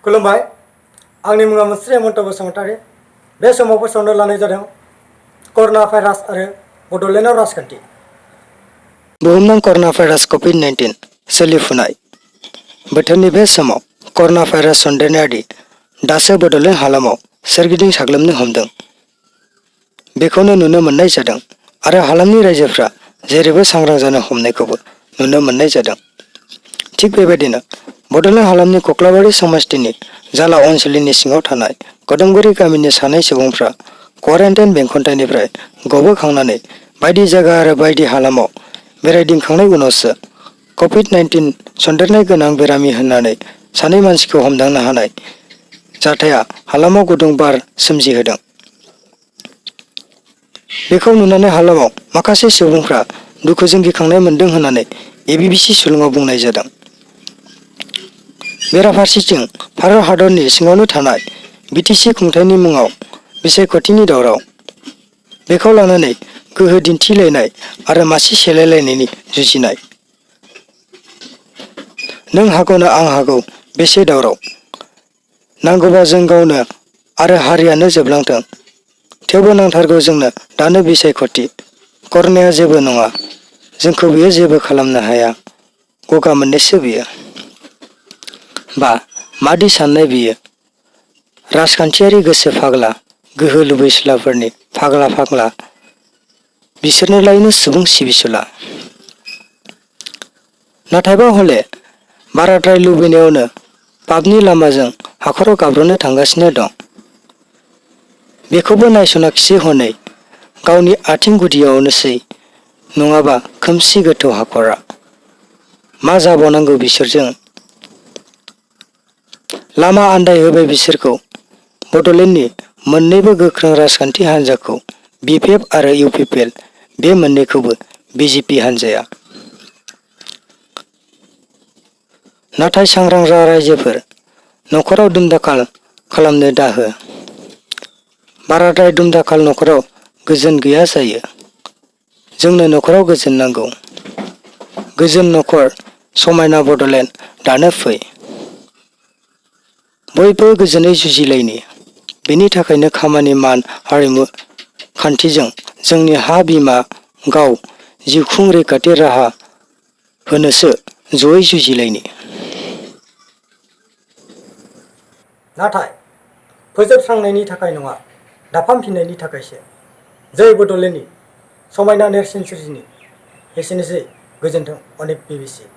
खुलुमबाय आंनि मुङा मुस्रि हेमन्त बसुमतारी बे समाव फोसावनो लानाय जादों कर'ना भाइरास आरो बड'लेण्डआव राजखान्थि बुहुमनां कर'ना भाइरास कभिड-19 सोलिफुनाय बोथोरनि बे समाव कर'ना भाइरास सन्देरनायादि दासो बड'लेण्ड हालामाव सोरगिदिं साग्लोबनो हमदों बेखौनो नुनो मोननाय जादों आरो हालामनि रायजोफ्रा जेरैबो सांग्रां जानो हमनायखौबो नुनो मोननाय जादों। थिग बेबायदिनो बड'लेण्ड हालामनि कक्लाबारि समस्तिनि जाला ओनसोलनि सिङाव थानाय कदमगुरि गामिनि सानै सुबुंफ्रा क्वारेन्टाइन बेंखनथाइनिफ्राय गबोखांनानै बायदि जायगा आरो बायदि हालामाव बेरायदिंखांनाय उनावसो कभिड-19 सन्देरनाय गोनां बेरामि होननानै सानै मानसिखौ हमदांनो हानाय जाथाया हालामाव गुदुं बार सोमजिहोदों। बेखौ नुनानै हालामाव माखासे सुबुंफ्रा दुखुजों गिखांनाय मोन्दों होननानै एबिबिसि सुलुङाव बुंनाय जादों। बेराफारसेथिं भारत हादरनि सिङावनो थानाय बिटिसि खुंथायनि मुङाव बिसायख'थिनि दावराव बेखौ लानानै गोहो दिन्थिलायनाय आरो मासि सेलायलायनायनि जुजिनाय नों हागौना आं हागौ बेसे दावराव नांगौबा जों गावनो आरो हारियानो जोबलांथों थेवबो नांथारगौ जोंनो दानो बिसायख'थि कर'नाया जेबो नङा जोंखौ बियो जेबो खालामनो हाया गगा मोननायसो बियो बा मादि साननाय बियो राजखान्थियारि गोसो फाग्ला गोहो लुबैसुलाफोरनि फाग्ला फाग्ला बिसोरनोलायनो सुबुं सिबिसुला नाथायबा हले बाराद्राय लुबैनायावनो पापनि लामाजों हाखराव गाब्र'नो थांगासिनो दं। बेखौबो नायसनाखिसै हनै गावनि आथिं गुदियावनोसै नङाबा खोमसि गोथौ हाखरा मा जाबावनांगौ बिसोरजों लामा आन्दायहोबाय बिसोरखौ बड'लेण्डनि मोननैबो गोख्रों राजखान्थि हान्जाखौ बिपिएफ आरो इउपिपिएल बे मोननैखौबो बिजेपि हान्जाया नाथाय सांग्रां जा रायजोफोर नखराव दुमदाखाल खालामनो दाहो बाराद्राय दुमदाखाल नखराव गोजोन गैया जायो जोंनो नखराव गोजोन नांगौ गोजोन नखर समायना बड'लेण्ड दानो फै बयबो गोजोनै जुजिलायनि बेनि थाखायनो खामानि मान हारिमु खान्थिजों जोंनि हा बिमा गाव जिउखुं रैखाथि राहा होनोसो जयै जुजिलायनि नाथाय फोजोबस्रांनायनि थाखाय नङा दाफामफिननायनि थाखायसो जै बड'लेण्डनि समायना नेरसोन सोरजिनि एसेनोसै गोजोन्थों अनेक बिबिसि